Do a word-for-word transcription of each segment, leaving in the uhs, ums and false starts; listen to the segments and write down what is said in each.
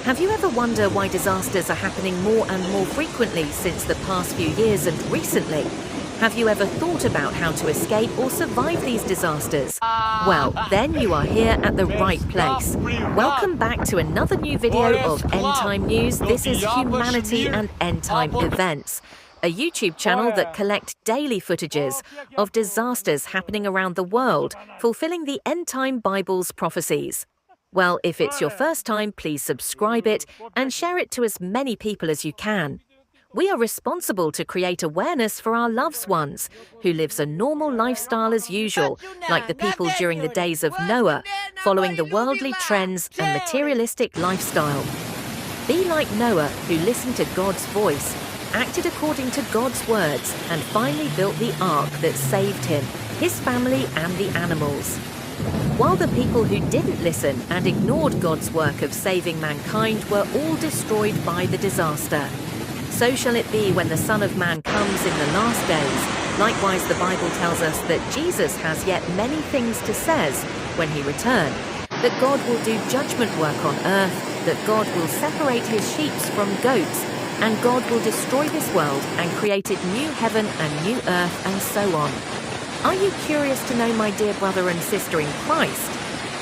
Have you ever wondered why disasters are happening more and more frequently since the past few years and recently? Have you ever thought about how to escape or survive these disasters? Well, then you are here at the right place. Welcome back to another new video of End Time News. This is Humanity and End Time Events, a YouTube channel that collect daily footages of disasters happening around the world, fulfilling the end time Bible's prophecies. Well, if it's your first time, please subscribe it and share it to as many people as you can. We are responsible to create awareness for our loved ones who lives a normal lifestyle as usual, like the people during the days of Noah, following the worldly trends and materialistic lifestyle. Be like Noah, who listened to God's voice, acted according to God's words, and finally built the ark that saved him, his family, and the animals. While the people who didn't listen and ignored God's work of saving mankind were all destroyed by the disaster. So shall it be when the Son of Man comes in the last days. Likewise, the Bible tells us that Jesus has yet many things to says when he return, that God will do judgment work on earth, that God will separate his sheep from goats, and God will destroy this world and create a new heaven and new earth, and so on. Are you curious to know, my dear brother and sister in Christ?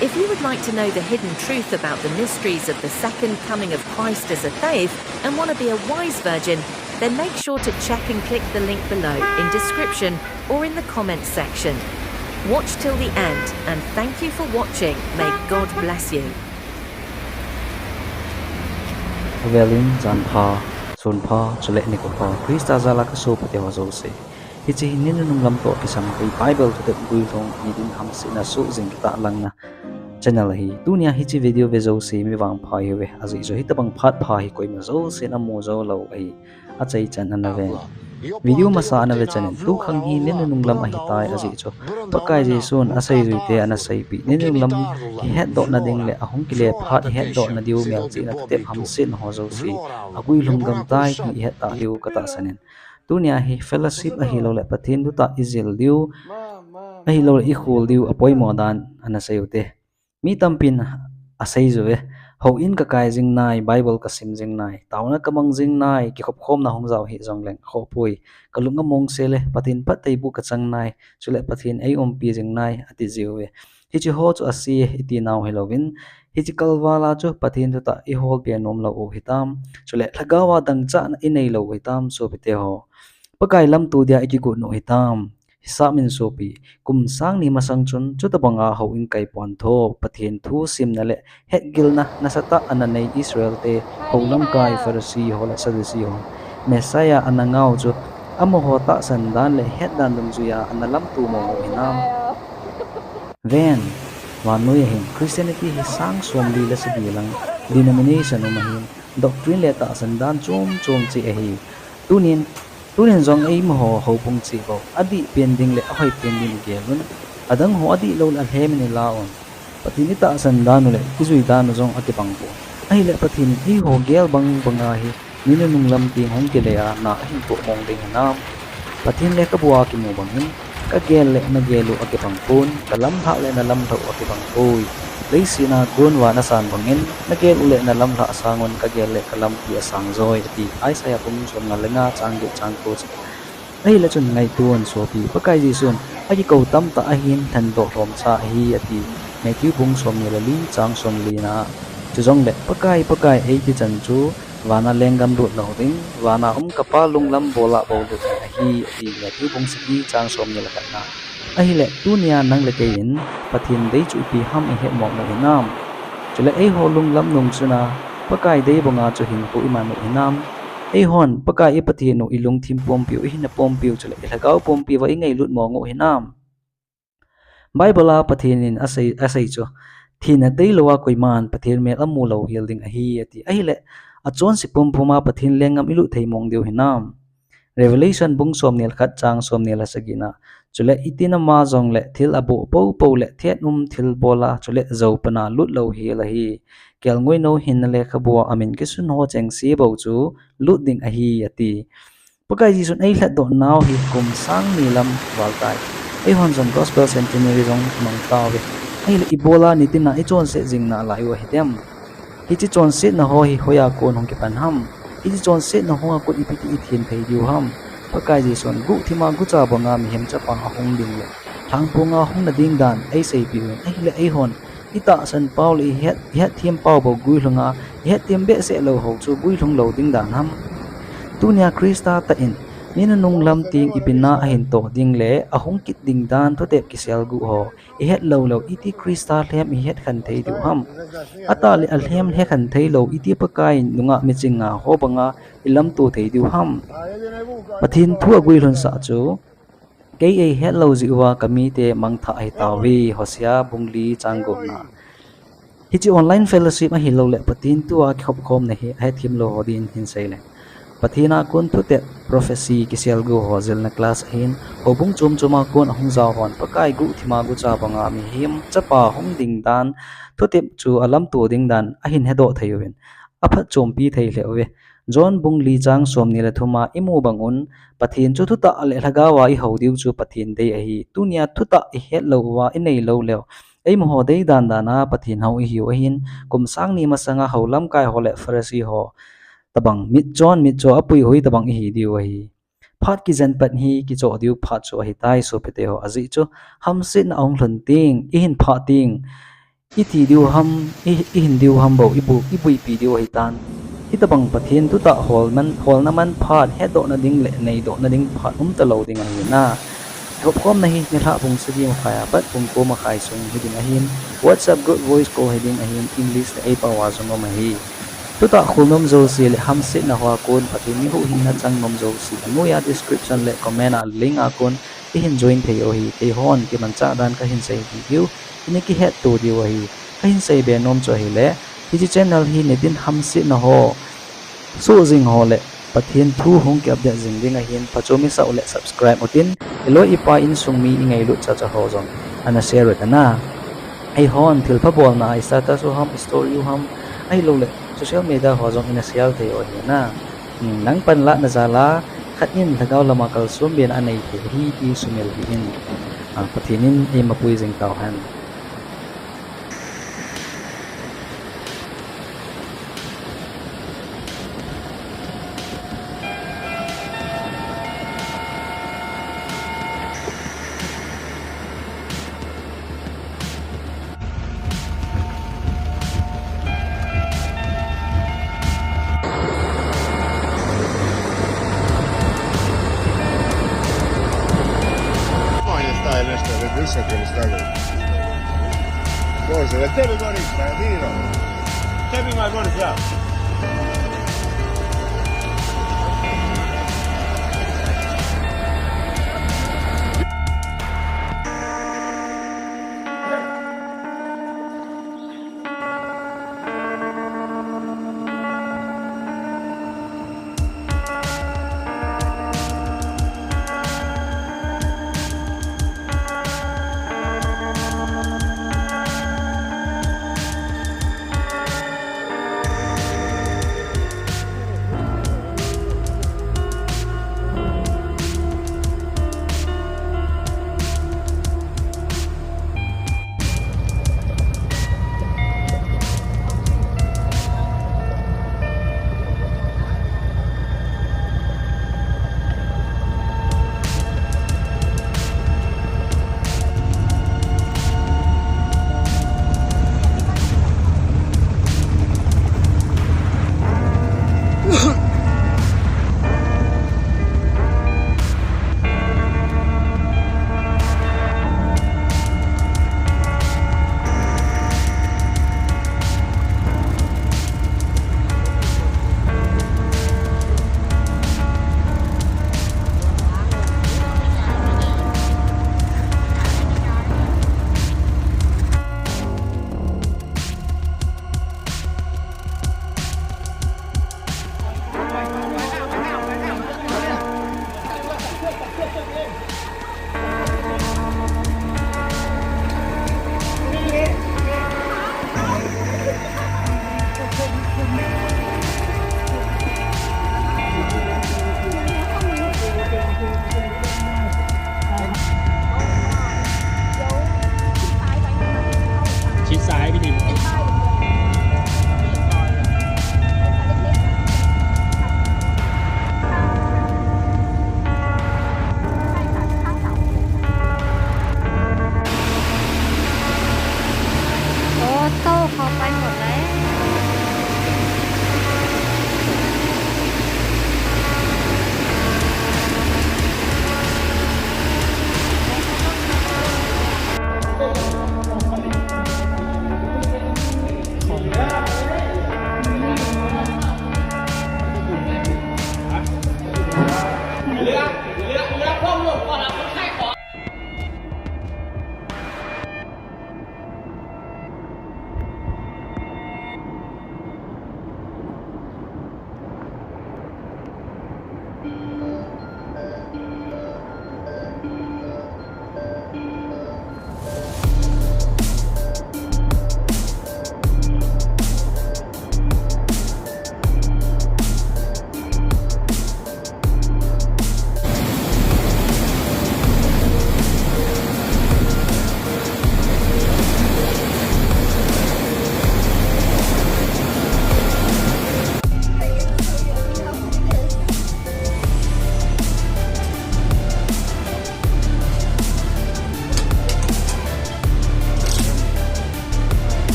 If you would like to know the hidden truth about the mysteries of the second coming of Christ as a thief and want to be a wise virgin, then make sure to check and click the link below in description or in the comments section. Watch till the end, and thank you for watching. May God bless you. Avelin janpha, sunpha, chule nikho pha, Christa jala kasopite ho jouse. Hiche hi ni nunung lam toh kisam kei Bible thutep guilhung ni ding hamsetna soh jing kitah langna channel ahi. Tunia hiche video ve jouse mi vangpha hiuve, ajeh chu hitobang phat pha hi koima jousen amu jou lou ahi. Achaichan ana ve. Video masa ana ve chanin, tukhang hi ni nunung lam ahitai ajeh chu Pakai Jesun aseijuite ana seipeh, ni nunung lam hi hetdohna ding le ahung kile phat hi hetdohna diu melchihna thutep hamsetna ho jouse aguilhung gamtai ti ihet tah diu katahsan in. Tunia hi fellowship ahiloule Pathen thutah ijil diu, ahiloule ikhol diu apoimo dan ana sei ute. Mi tampin aseijuve, houin kakai jing nai, Bible kasim jing nai, taona kamang jing nai, kikhopkhomna hung jao hih jongleng khohpoi, kalung amongse le Pathen phattheiboh kachang nai, chule Pathen eiumpi jing nai ati jiuve. Hicheho chu ase iti nau hilouvin, hiche kalvala chu Pathen thutah iholbe nomlou u hitam, chule lhagaova dangchahna ineilou u hitam sopite ho. Pakai lamto dia ikigot u hitam. Hisap in sopi, kum sang ni masang chun chutobanga houin kaipon tho, Pathen thu simna le hetgilna nasatah ana nei Israelte hou lamkai Pharisee ho le Sadducee ho, Messiah ana ngah u chu amaho tahsan dan le hetdan dungjuia ana lamto mong u hinam. Ven, vannoiya hin Christianity hi sang somli le sagi lang denomination um ahin, doctrine le tahsan dan chom chom cheh ahi. Tunin, tunin jong eimaho houbung cheh bou, adih pen ding le ahoi pen ding igel un, adangho adihlou le alhem in ilah un. Pathen itahsan dan u le ijui dan u jong akibang pon. Ahile Pathen in eiho gel bang banga hi ni nunung lam teng hung kile a na ahin toh mong ding hinam. Pathen lekhabua kimu bangin, kagel le nagel u akibang pon, kalamlhah le nalamlhah u akibang poi. Leiset a gonva nasan bangin, nagel u le nalamlhah sangun kagel le kalampi asang joi, ati Isaiah bung somnga le nga chang get chang ko cheh. Ahile chun ngaito un sopi, Pakai Jesun akikou tamtah ahin lhendoh lhomcha ahi ati Matthew bung somni le li chang somlina. Chujongle Pakai, Pakai eiti chan chu vana lenggam lut lou ding, vana um kapa lunglam bola bou lut ding ahi ati Matthew bung sagi chang somni le khatna. Ahile tunia nang le kei in Pathen dei chu ipi ham ihetmong u hinam. Chule eiho lunglam nung chuna Pakai dei banga chu hinkho iman u hinam. Eihon Pakai i Pathen u ilungthim pumpiu, ihinna pumpiu chule ilhagao pumpiuva ingailut mong u hinam. Bible a Pathen in asei, asei chu, thina tailouva koiman Pathen mel amu louhel ding ahi ati. Ahile achonse pumpuma Pathen lenggam ilut thei mong diu hinam. Revelation bung somni le khat chang somni le sagina. Chule itinama jongle thil aboh poupou le thet um thilbola chule jou pana lut louhel ahi. Kelngoi nou hinna lekhabua amin kisun ho chengse bou chu lut ding ahi ati. Pakai Jesun eilhatdoh nau hi kum sang ni lam val tai. Eihon jong Gospel Centenary jong imang tauve. Ahile ibola nitina ichonset jing nalai u ahidem. Hiche chonsetna ho hi hoiya kon hung kipan ham? Hiche chonsetna ho a kon ipi ti ithem thei diu ham? Pakai Jesun guhthima gucha banga mihem chapa ahung ding le lhangponga hung nading dan eiseipeh uvin, ahile eihon itahsan pau le ihet, ihetthem pau bou guilhunga, ihetthem behseh lou ho chu guilhung lou ding dan ham? Tunia Christa tah in, mi nunung lam teng ipi na ahin toh ding le ahung kit ding dan thutep kisel guh ho ihet lou leu iti Christa lhem ihet khen thei diu ham? Atah le alhem he khen thei lou iti Pakai nungah miching nga ho banga ilamto thei diu ham? Pathen thu aguilhun sah chu, kei eihet lou jeh uva kamite mangthah ahi tauve, Hosea bung li chang gupna. Hiche online fellowship ahilouleh Pathen thua kikhopkhomna hi ahethem lou ho din hin seile, Pathen a kon thutep prophecy kiselgu ho jilna class ahin, houbung chom choma kon ahung jao hon Pakai guhthima gucha banga mihem chapa hung ding dan, thutep chu alamto ding dan ahin hedoh thei uvin, aphatchompi thei lheh uve. John bung li chang somni le thuma imu bang un, Pathen chu thutah le lhagaova ihou diu chu Pathen dei ahi. Tunia thutah ihet lou uva inei lou leu, eimaho deidan dan a Pathen hou ihiu ahin, kum sang ni masanga hou lamkai ho le Pharisee ho tobang mitchon mitcho apuihoi tobang ihi diu ahi. Phat kijen pat hi kichoh diu phat chu ahitai sopite ho, ajeh chu hamsetna ahung lhun teng, ihin phah teng, iti diu ham, i, ihin diu ham bou, ibu, ibuipi diu ahitan. Hitobang Pathen thutah hol man, holna man phat, hetdohna ding le neidohna ding phat umtalou ding ahina. Kikhopkhomna hi nilhah bung sagi makhai a pat bung ko makhai sung hiding ahin, WhatsApp group voice call hiding ahin, English le eipao a jong um ahi. Thutah khol nom jouse le hamsetna hoa kon Pathen mi huhhingna chang nom jouse, anoiya description le comment a link a kon ihin join thei u ahi. Keihon kimanchah dan kahin sei diu, ini kihetto diu ahi. Kahin seibe nom chu ahile, hiche channel hi nitin hamsetna ho soh jing ho le Pathen thu hung ki update jing ding ahin, phachom isah u le subscribe utin, iloi ipai insung mi ingailut chacha ho jong ana share u tan a. Eihon thilpha bolna a status u ham, story u ham, ahilouleh social media ho jong ina share thei u ahina. Hmm, nang panlahna jal a khat in lhagao lama kalsonbena anei thei ahi ti sumil hih in. Ah, Pathen in eimapui jing tauhen. Poi sta, sta, sta, sta, sta, sta. Forse, mettete fuori, tranquillo. Mettete fuori,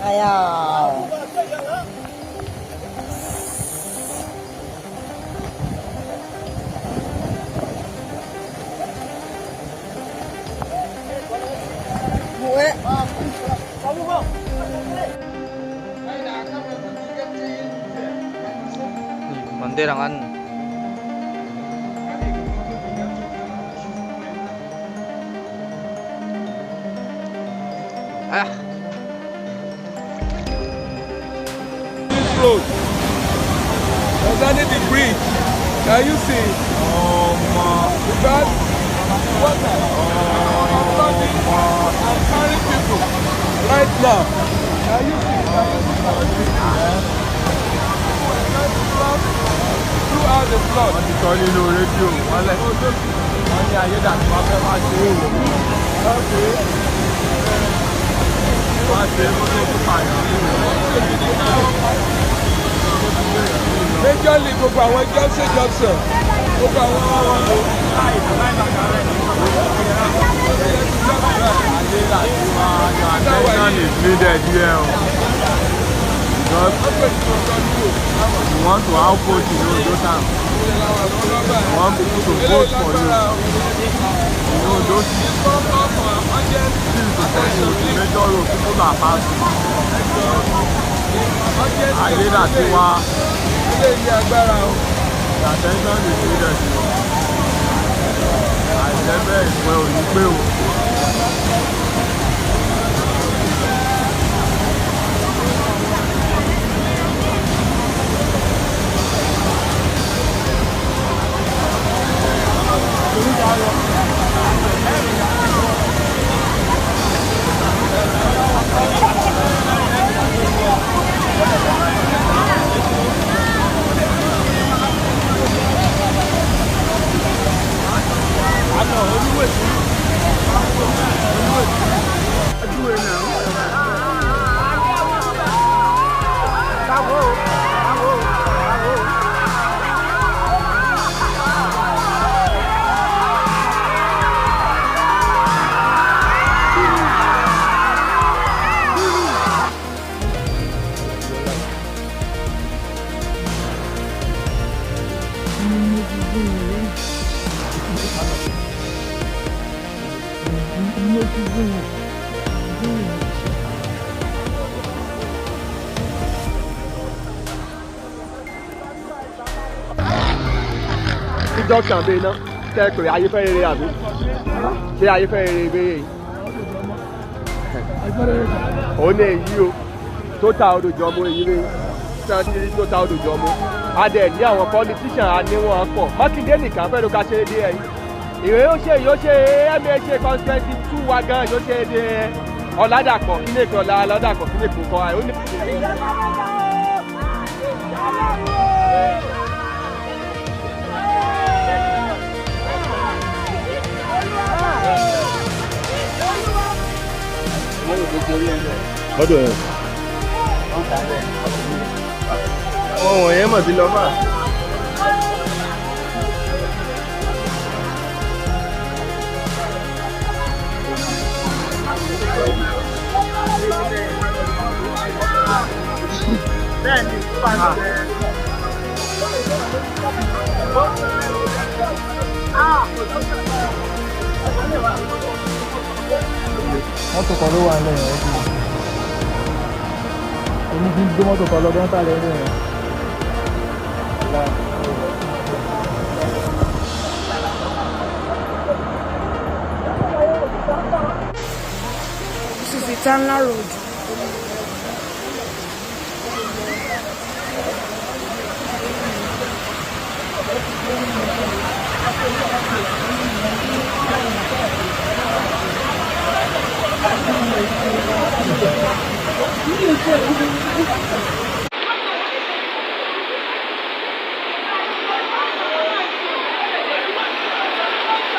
Aya. Mande rangan. Ah. This road. Underneath the bridge. Can you see? Um, uh, the bad water. Um, uh, I'm carrying people right now. Can you see? Can you see? Throughout the flood. Wọ́n ti sọ nínú rédíò, wọ́n lẹ̀. Wọ́n ní ayédàtiwa fẹ́ wá ṣe é wò. Wọ́n ṣe é kó tó tún pààyàn. Majorly gbogbo àwọn junction junction, gbogbo àwọn Attention is needed here o. Because we want to outpost in Ondo town. We want people to vote for you. You know, those things to for you, the major road, people are passing. Ayédàtiwa. Attention is needed. Àìjẹ́ bẹ́ẹ̀, ìpẹ́ ò ní pé o. Kí junction bẹ́ẹ̀ náà, tẹ́ pé ayé fẹ́ rere àbí? Ṣé ayé fẹ́ rere bẹ́ẹ̀ yìí? Òun ni èyí o, tó ta odò jọmọ èyí ni, tí wọ́n ti rí tó ta odò jọmọ. A dẹ̀ ní àwọn politician, a ní wọn pọ̀. Mákindé nìkan fẹ́ ló ká ṣe é dé ẹ̀yìn. Ìwé yóò ṣe, yóò ṣe, M A ṣe constituency two wa gan, yóò ṣe é dé. Ọ̀làdàpọ̀, kí lè kọ́ Ọ̀làdàpọ̀, kí lè kọ́ kọ́, ó ní. Lọ́dọ̀ yẹn. Àwọn wọ̀nyẹn mọ̀ sí lọ́fà. Mọ́tò kan ló wà nílẹ̀ yẹn. Hindi mo to, talagang talent eh. This is Eternal Road.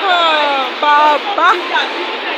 Ah, Baba.